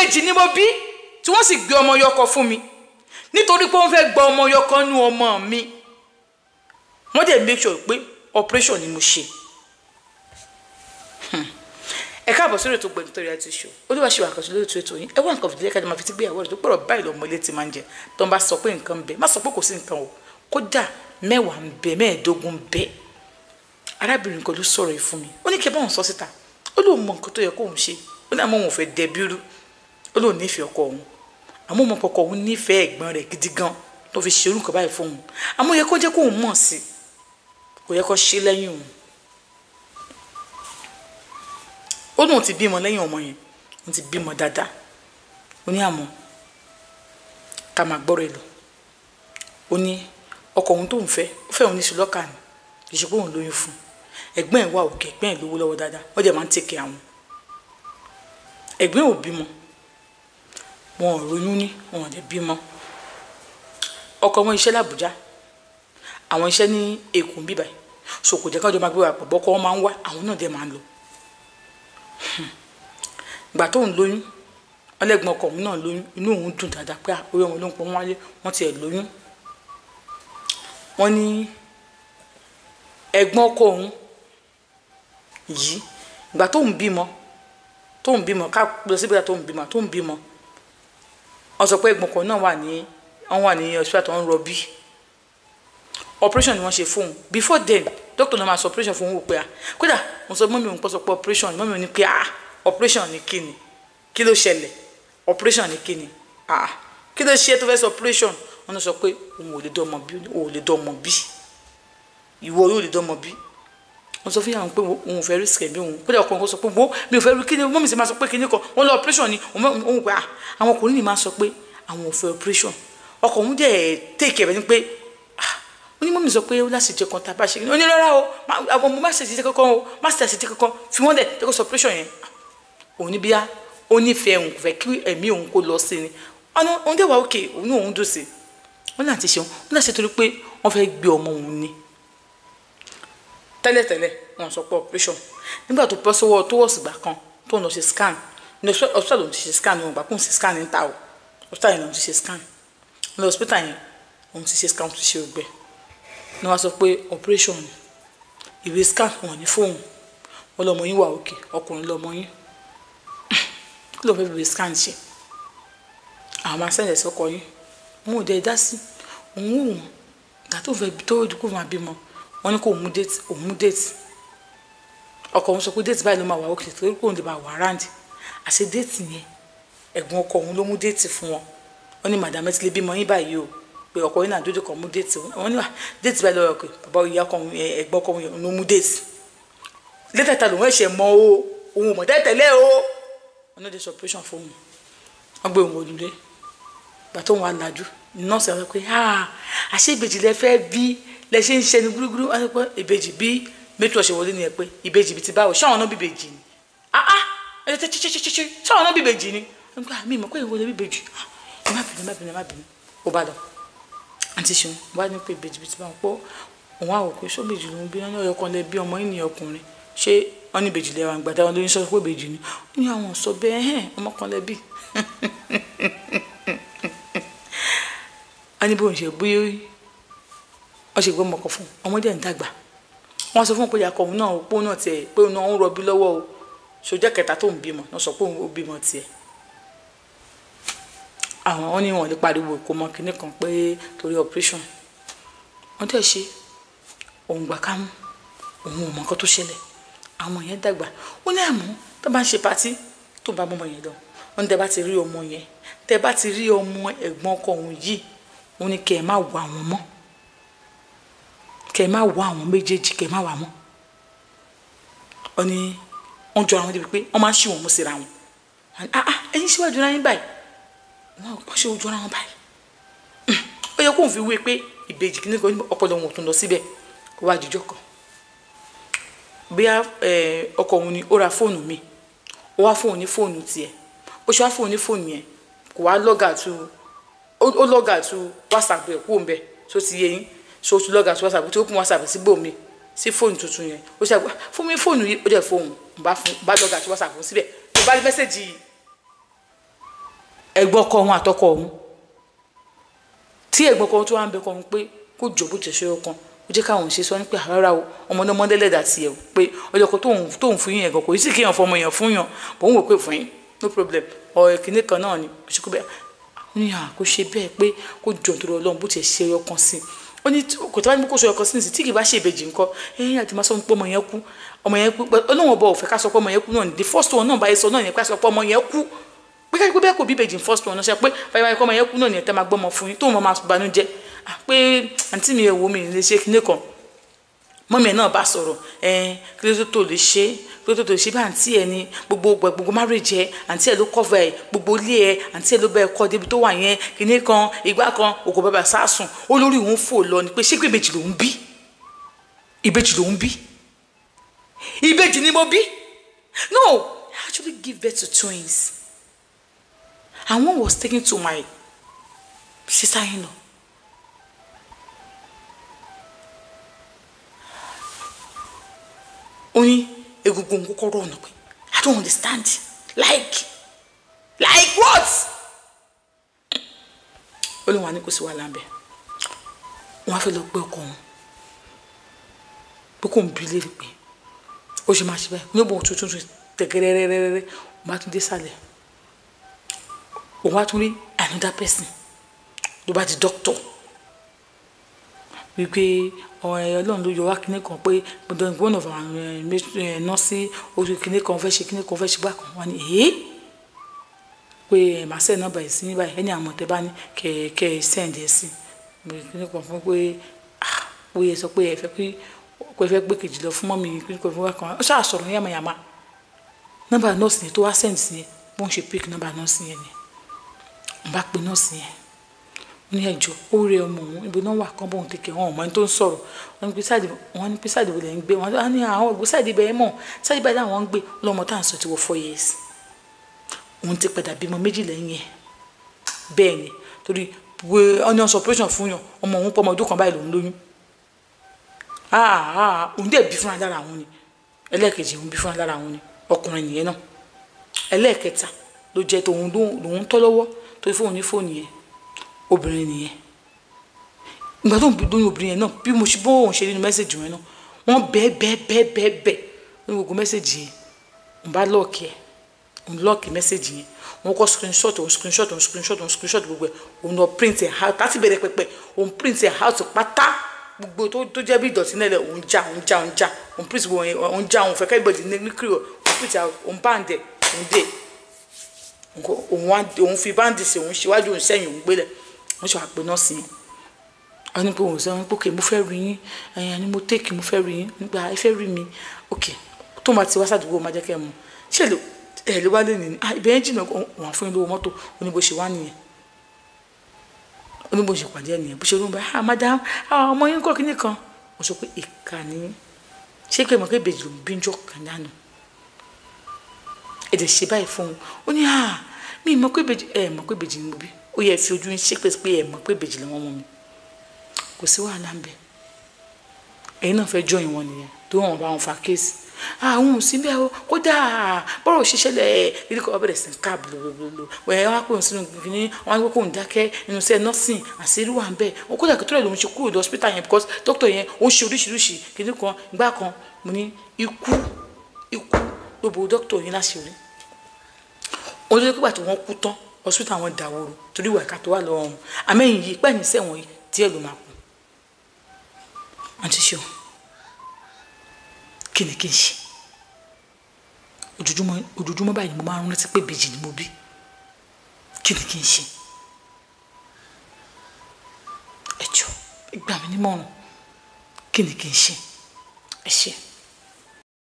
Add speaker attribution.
Speaker 1: Ìbejì ni mo bí tí wọ́n sì gbé ọmọ yọkọ fún mi nítorí pé wọ́n fẹ́ gba ọmọ yọkọ nú ọmọ mi. Wọ́n dẹ̀ make sure pé operation ni mo ṣe. Ẹ káàbọ̀ sórí ètò Gbẹ̀du Reality Show. Olúwaṣewà àkànṣe lórí ètò yín. Ẹ wá nǹkan fìdílé kájọ máa fi ti gbéyàwó rẹ̀ tó pọ̀rọ̀ báyìí lọ́mọ ilé ti máa ń jẹ. Tó ń bá sọ pé nǹkan ń bẹ, má sọ pé kò sí nǹkan o. Kódà 10 ń bẹ, 15 ń bẹ. Arábìnrin kan ló sọ̀rọ̀ yìí fún mi. Ó ní kí ẹ bá òun sọ síta. Ó lóun mọ nǹkan tó yẹ kóun ṣe. Ó ní àmọ́ òun ò fẹ́ dẹbí rú. Ó lóun nífẹ̀ẹ́ ọkọ òun. Àmọ́ òun ọkọ òun nífẹ̀ẹ́ ẹ̀gbọ́n rẹ̀ gidi gan tó fi ṣe irú nǹkan báyìí fún òun. Àmọ́ ó yẹ kó jẹ́ kóun mọ̀ sí. Kò yẹ kó ṣe lẹ́yìn òun. Ó lóun ti bímọ lẹ́yìn ọmọ yẹn, òun ti bímọ dáadáa. Ó ní àmọ́ ká máa gbọ́rọ̀ ẹ̀ lọ. Ó ní ọkọ òun tó ń fẹ́, ó fẹ́ òun ní ṣùlọ́kà ni, kì í ṣe pé òun lóyún fún un. Ẹ̀gbọ́n ẹ̀ wà òkè, ẹ̀gbọ́n ẹ̀ lówó lọ́wọ́ dáadáa, wọ́n dẹ̀ máa ń tèkè àwọn. Ẹ̀gbọ́n ò bímọ, wọn ò ronú ní, wọn ò dẹ̀ bímọ. Ọkọ wọn iṣẹ́ l'Àbújá, àwọn iṣẹ́ ní Èkó ń bíbáyìí. So kò jẹ́ kájọ máa gbé wa pọ̀, bọ́kọ wọn máa ń wá, àwọn náà dẹ̀ máa ń lọ. Ìgbà tó ń lóyún, ọlẹ́gbọ̀n ọkọ òun náà lóyún, inú òun dùn dáadáa pé orí ọmọ ló ń pọn wálé, wọ́n ti ẹ̀ lóyún. Wọ́n ní ẹ̀gbọ́n ọkọ òun yìí, ìgbà tó ń bímọ, ká lọ síbi tó ń bímọ, wọ́n sọ pé ẹ̀gbọ́n ọkọ náà wà ní, wọ́n wà ní hospital tó ń rọbí. Operation ni wọ́n ṣe fún un. Before then, doctor náà máa sọ operation fún òun wò pé à, kódà mo sọ mọ́mí òun pọ̀ sọ pé operation, mọ́mí òun ní pé ah, operation ni kí ni? Kí ló ṣẹlẹ̀? Operation ni kí ni? Ah, kí ló ṣe tó fẹ́ sọ operation? Wọ́n náà sọ pé òun ò lè dọ́mọ bí, òun ò lè dọ́mọ bí. Ìwọ yóò lè dọ́mọ bí. Wọ́n sọ fún ìyàwó pé òun ò fẹ́ risk ẹ̀mí òun. Kódà ọkùnrin kan sọ pé wo mi ò fẹ́ rí kí ni mọ́mí sì máa sọ pé kí ni kan. Wọ́n lọ operation ni òun pé ah, àwọn ọkùnrin ni máa sọ pé àwọn ò fẹ́ operation. Ọkọ òun dẹ̀ take care ni pé ó ní mọ́mí sọ pé ó láti jẹ kan tá a bá ṣe. Ó ní rárá o, àwọn ọmọ má ṣe ṣe kankan o, má ṣe ṣe kankan, fi wọ́n lẹ̀ tẹ́kọ̀ sọ operation yẹn. Òun ní bíyá ó nífẹ̀ẹ́ òun kò fẹ́ kí ẹ̀mí òun kó lọ sí ni. Ọ̀nà òun dẹ̀ wá òkè, òun ní òun dùn sí. Wọ́n náà ti ṣeun, wọ́n náà ṣe torí pé wọ́n fẹ́ gbé ọmọ òun ni. Tẹ́lẹ̀tẹ́lẹ̀ wọ́n sọ pé operation. Nígbà tó pẹ́ sọ́wọ́ tó wọ̀sìgbà kan tó ń lọ ṣe scan. Ní hospital lòun ti ṣe scan, òun gbà kóun ṣe scan ní ta o. Hospital yẹn lòun ti ṣe scan. Ní hospital yẹn òun ti ṣe scan, òun ti ṣe ògbẹ́. Ní wọ́n sọ pé operation ni. Ìwé scan wọn ní fóun. Wọ́n lọ́mọ yín wà òkè, ọkùnrin lọ́mọ yín. Kí ló fẹ́ fi ìwé scan ṣe? Àwọn máa sẹ́ǹdẹ̀ sọ́kọ yín. Òun ò dẹ̀ dá sí. Òun wò wọ́n. Ìgbà tó fẹ́ tó kó máa bímọ. Wọ́n ní kó mú date, òun mú date. Ọkọ òun sọ pé date báyìí ló máa wà òkè torí kóun lè máa wà round. Àṣé date yẹn, ẹ̀gbọ́n ọkọ òun ló mú date fún wọn. Wọ́n ní madam ẹ ti lè bímọ yín báyìí o. Pé ọkọ yín náà dúdú kan mú déètì. Wọ́n ní déètì báyìí lọ́wọ́ pé bàbá ìyá ọkọ òun ẹ̀gbọ́n ọkọ òun ló mú déètì. Létà lòun ẹ̀ṣẹ̀ mọ́ o, òun ò mọ̀ tẹ́tẹ̀lé o. Wọ́n náà dé sọ operation fún òun. Wọ́n gbé òun wọlé. Ìgbà tó ń wá lajú, nọ́ọ̀sì àwọn pé ah, àṣé ìbejì lẹ fẹ́ bí lẹ ṣe ń ṣe ní gúrúgúrú. Wọ́n sọ pé ìbejì bí mẹ́tò ọ̀ṣẹ̀ wọlé ni ẹ pé ìbejì bí ti báwo, ṣé àwọn náà bí ìbejì ni? Ah ah, ẹ ṣe ṣe ṣe ṣe ṣé àwọn náà bí ìbejì ni? Wọ́n gbà mí mọ̀ pé ìwọ lè bí ìbejì. Ẹ má bínú, ẹ má bínú, ẹ má bínú. Ó bá lọ. Àǹtí Ṣeun wá ní pé ìbejì bíi ti bá wọn pọ̀, òun á wò pé ṣó ìbejì lòún bí, wọ́n ní ọyọ kan lẹ bí ọmọ ènìyàn ọkùnrin, ṣé wọ́n ní ìbejì lẹ́wọ̀n àgbàdá wọn lóyún sọ pé ìbejì ni? Ó ní àwọn sọ bẹ́ẹ̀ hẹ́n, ọmọ kan lẹ bí. Wọ́n ní bóun ṣe bí wọ́n ṣe gbé ọmọ kan fún un, ọmọdé ń dàgbà. Wọ́n sọ fún un pé ìyá ọkọ òun náà pé òun náà tiẹ̀ pé òun náà ń rọbí lọ́wọ́ o. Ṣojọ́ kẹta tó ń bímọ, wọ́n sọ pé òun ó bímọ tiẹ̀. Àwọn wọn ní wọn lè pariwo kó mọ kinní kan pé torí operation. Wọ́n dẹ̀ ṣe òun gbà ká mú, òun ò mọ nǹkan tó ṣẹlẹ̀. Àwọn yẹn dàgbà. Ó ní àmọ́ tó bá ń ṣe patí tó bá mọ́mọ́ yẹn lọ. Wọ́n ní tẹ́ bá ti rí ọmọ yẹn, tẹ́ bá ti rí ọmọ ẹ̀gbọ́n ọkọ òun yìí, wọ́n ní kẹ́ ẹ má wá àwọn mọ́. Kẹ́ ẹ má wá àwọn méjèèjì, kẹ́ ẹ má wá mọ́. Wọ́n ní wọ́n jọra wọn débi pé wọ́n máa ń ṣì wọ́n mú síra wọn. Ah ah, ẹ̀yin síwájú ra yín báyìí. Wọ́n ṣe ojú ara wọn báyìí. Ó yẹ kóun fi wé pé ìbejì kìíní kan ọpọlọ wọn ò tún lọ síbẹ̀. Ó wá jíjọ́ kan. Bí ọkọ òun ni ó ra fóònù mi. Ó wá fóònù ní fóònù tiẹ̀. Ó ṣe wá fóònù ní fóònù yẹn. Kò wá lọ́gà tu, ó lọ́gà tu WhatsApp rẹ̀ kúrò ńbẹ̀. Ṣó ti yé yín? Ṣó tún lọ́gà tu WhatsApp tí ó kún WhatsApp síbò mi sí fóònù tuntun yẹn. Ó ṣe àgbà fún mi fóònù yìí, ó dẹ̀ fóònù. Bá fún, bá lọ́gà tu WhatsApp síbẹ̀. Tó bá rí mẹ́sẹ̀gì Ẹ̀gbọ́n ọkọ òun àtọkọ òun tí ẹ̀gbọ́n ọkọ òun tó wá ń bẹ kọ òun pé kó jọ bó ti ṣe ọkàn ó jẹ́ káwọn ṣe sọ ní pé rárá o, ọmọ náà mọ́dẹ́lẹ́dà tiẹ̀ o, pé ọjọ́ kan tóun fún yín ẹ̀gàn kò sí kéèyàn fọmọ èèyàn fún yàn, bòun wò pé fún yín no problem, ọ̀rẹ́ kìíní kan náà ni kò ṣe kó bẹ́ẹ̀ ní à kó ṣe bẹ́ẹ̀ pé kó jọ nítorí Ọlọ́run bó tiẹ̀ ṣe ọkàn sí i. Ó ní kò tó bá ní kó ṣe ọkàn sí ní tí kì bá ṣe ìbejì ńkọ́ ẹ̀yìn àti máa sọ pé ọmọ yẹn kú, ọmọ yẹn kú, Ọlọ́run ọba ò fẹ́ ká sọ pé ọmọ yẹn kú náà ni the first one náà báyìí sọ náà ni ká sọ pé ọmọ yẹn kú, pé ká pé bẹ́ẹ̀ kò bí ìbejì first one náà ṣe pé báyìí báyìí kọ́ ọmọ yẹn kú náà ni ẹ̀ tẹ́ máa gbọ́mọ fún yín tóun máa banújẹ́ pé àǹtí mi ẹ̀ wò mí lè ṣe kíní kan. Mọ́mí ẹ̀ náà bá sọ̀rọ̀ ẹ̀ kí ló tó lè ṣe, kí ló tó lè ṣe bí àǹtí ẹ̀ ni gbogbo gbogbo marriage ẹ̀ àǹtí ẹ̀ ló cover ẹ̀ gbogbo ilé ẹ̀ àǹtí ẹ̀ ló bẹ́ẹ̀ kọ́ débi tó wà yẹn kíní kan ìgbà kan òkò bàbà sásùn ó lórí òun fò lọ ni pé ṣé pé ìbejì lòún bí, ìbejì lòún bí, ìbejì ni mo bí. No, I actually give birth to twins and one was taken to my sister-in-law. Ó ní egungun kọ́kọ́ rọ̀ ọ̀nà pé I don't understand, like what? Ó lóun wà ní kò sí wàhálà ń bẹ̀, wọ́n á fẹ́ lọ pé ọkọ òun pé kò ń bi léèrè pé ó ṣe máa ṣe báyìí ní òbò tuntun tẹ̀gẹ́rẹ́rẹ́rẹ́rẹ́. Òun bá tún dé sàlẹ̀, òun á tún rí another person ló bá di doctor wípé Ọlọ́run ló yọ wá kíní kan pé one of our nọ́ọ̀sì oṣù kíní kan fẹ́ ṣe kíní kan fẹ́ ṣe bákan wá ní èé pé màá send nọ́mbà yìí sí ní báyìí ẹni àmọ̀ tẹ́ bá ní kẹ́ ẹ send ẹ sí kíní kan fún pé pé ẹ sọ pé ẹ fẹ́ pé ẹ fẹ́ gbé kejì lọ fún mọ́mí kíní kan fún bákan ó ṣáà sọ̀rọ̀ yàmàyàmà. Nọ́mbà nọ́ọ̀sì yẹn tó wá send sí yẹn bó ń ṣe pick nọ́mbà nọ́ọ̀sì yẹn ni n bá pe nọ́ọ̀sì yẹn ní ẹjọ́ ó rẹ ọmọ òun ibi náà wà kán bóun tètè wọn ọmọ ẹni tó ń sọ̀rọ̀ wọn ní pé sáàdì wo lẹ ń gbé, wọn ní àwọn ògbó sáàdì bẹ́ẹ̀ mọ̀ sáàdì bẹ́ẹ̀ làwọn ń gbé lọ́mọ tá à ń sọ ti wọ 4 years, òun ti padà bímọ méjì lẹ́yìn ẹ̀ bẹ́ẹ̀ ni torí onion operation fún yàn ọmọ òun pọ̀ ọmọ ọdún kan báyìí lòun lóyún, òun dẹ̀ bí fúnra lára àwọn ni ẹlẹ́ẹ̀kejì òun bí fúnra lára àwọn ni ọkùnrin nìyẹn náà, ẹlẹ́ẹ̀kẹta ló jẹ́ tòun lòun tọ́ lọ́wọ́ torí fóun ní fóònù yẹn obìnrin nìyẹn. Ìgbà tó ń lóyún obìnrin yẹn náà bí mo ṣe bó òun ṣe nínú mẹ́sẹ̀jì yẹn náà wọ́n bẹ́ẹ̀ bẹ́ẹ̀ bẹ́ẹ̀ bẹ́ẹ̀ bẹ́ẹ̀ ní gbogbo mẹ́sẹ̀jì yẹn òun bá lọ́ọ̀kì ẹ̀ òun lọ́ọ̀kì mẹ́sẹ̀jì yẹn òun kọ́ screenshot òun screenshot òun screenshot òun screenshot gbogbo ẹ̀ òun lọ print ẹ̀ out láti bẹ̀rẹ̀ pẹ̀pẹ̀ òun print ẹ̀ out pátá gbogbo tó jẹ́ bí ìdọ̀tí náà lẹ̀ òun já òun já òun já òun print gbogbo yẹn òun já òun fẹ́ kẹ́ ìbọ̀dì ní kiri òun print out òun band ẹ̀ òun dé òun fi báńdì sí òun ṣíwájú òun sẹ́yìn òun gbélẹ̀ wọ́n ṣe wà pé nọ́ọ̀sì yẹn wọ́n ní pé òun sọ pé òkè mo fẹ́ rí yín ẹ̀yìn ni mo tẹ́kì mo fẹ́ rí yín nígbà ẹ fẹ́ rí mi òkè tó máa ti wá sàdúgbò máa jẹ́ kẹ́ ẹ mọ̀ ṣé ẹ lè wá lé nìyí ibẹ̀ yẹn jìnnà wọ́n fún yín lówó mọ́tò ó ní bó ṣe wá nìyẹn ó ní bó ṣe pàdé ẹ̀ nìyẹn bó ṣe ló ń bá ah madam ọmọ yín kọ́ kíní kan wọ́n sọ pé ìkà ni ṣé pé mọ̀ pé ìbejì ló ń bí njọ́ kan dànù ẹ dẹ̀ ṣe báyìí fún un ó ní ah mi mọ̀ pé ìbejì ẹ mọ̀ pé ìbejì ni mo bí ó yẹ fi ojú ń ṣépè pé ẹ mọ̀ pé ìbejì làwọn ọmọ mi kò sí wàhálà ń bẹ ẹ̀yin náà fẹ́ join wọn nìyẹn tó wọn bá wọn fa kéèsì àwọn ò sí bẹ́ẹ̀ o kódà bọ́rọ̀ òṣìṣẹ́ lẹ̀ ilé kọ́ bẹ̀rẹ̀ sí ń ká blòblòblò ẹ̀ wọ́n á pè wọ́n sínú kìíní wọ́n á ní kó ń dákẹ́ inú sẹ́ nọ́ọ̀sìn àṣírí wà ń bẹ̀ wọ́n kódà kí tó lè lòun ṣe kúrò ní hospital yẹn because doctor yẹn ó ń ṣe oríṣiríṣi kìíní kan ìgbà kan mo ní ikú ikú ló bo doctor yẹn láṣìírí ó lé pípa tí wọ́n kú tán hospital àwọn dàwòrò torí ìwà ìka tó wà lọ́wọ́ wọn àmẹ́yìn yìí pẹ́ẹ́nì sẹ́wọ̀n yìí díẹ̀ ló máa kú. Àǹtí ṣeun kí ni kí n ṣe ojoojúmọ́ ojoojúmọ́ báyìí ni mo máa ń rántí pé ìbejì ni mo bí kí ni kí n ṣe ẹ jọ̀ọ́ ẹ gbà mí nímọ̀ràn kí ni kí n ṣe ẹ ṣé.